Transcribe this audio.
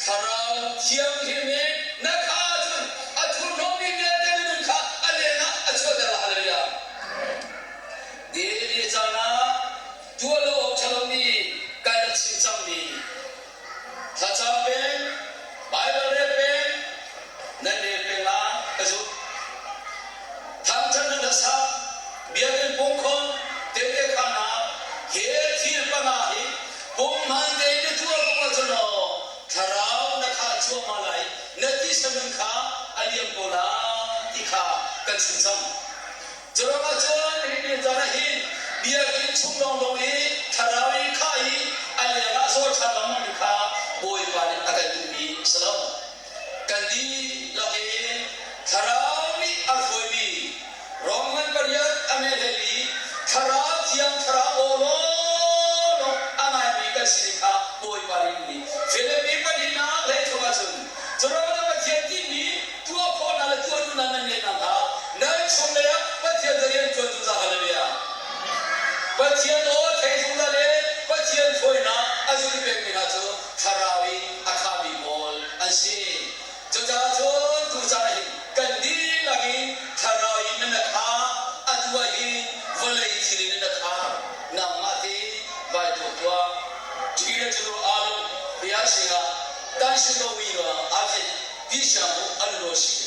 Thlarau Thianghlim in na kha ahcun a thurhnawmmi vialte na nun kha a lengah a chuahter lai. Hallelujah. Ni caan ah tuah lo awk ṭha lomi kan rak chim cangmi thlacam peng, Baibal rel peng, nan rel peng la ka zumh. Thangṭhat na sak, biakinn pungkhawm, tehte khaannak he thil panga hi pumhman tein na tuah ko ahcun aw thlarau na khah cuahmah lai, na tisa nun kha a liam ko la ti kha kan chim cang. Curuangah cun hi ni caan ah hin biakinn chung lawnglawng i thlarau i khah i a lengah zaw ṭhan lengmangmi kha Bawipa nih a kan duhmi a si lo. Kan dihlak in thlarau nih a hruaimi Rom ngan pariat a mehlel i thlarau thiang thlarau aw lawnglawng a ngaimi kan si ding kha Bawipa nih nih Filipi pahnihnak hlei chung ahcun curuangah Pathian timi tuah khawhnak le tuah duhnak nan ngeih nakhnga nan chunglei ah Pathian cu rian ṭuan zungzal hallelujah. Pathian aw thei zungzal le Pathian hruainak a zul pengmi hna cu thlarau in a khami pawl an si. Cucaah cun tucaan ah hin kan dihlak in thlarau in nan kha atu ah hin vawlei thil in nan kha nangmah te vai tuah tuah. Ṭi le cu aa lo bia sinah tan si ko mi ruang ah khin 必将安罗西。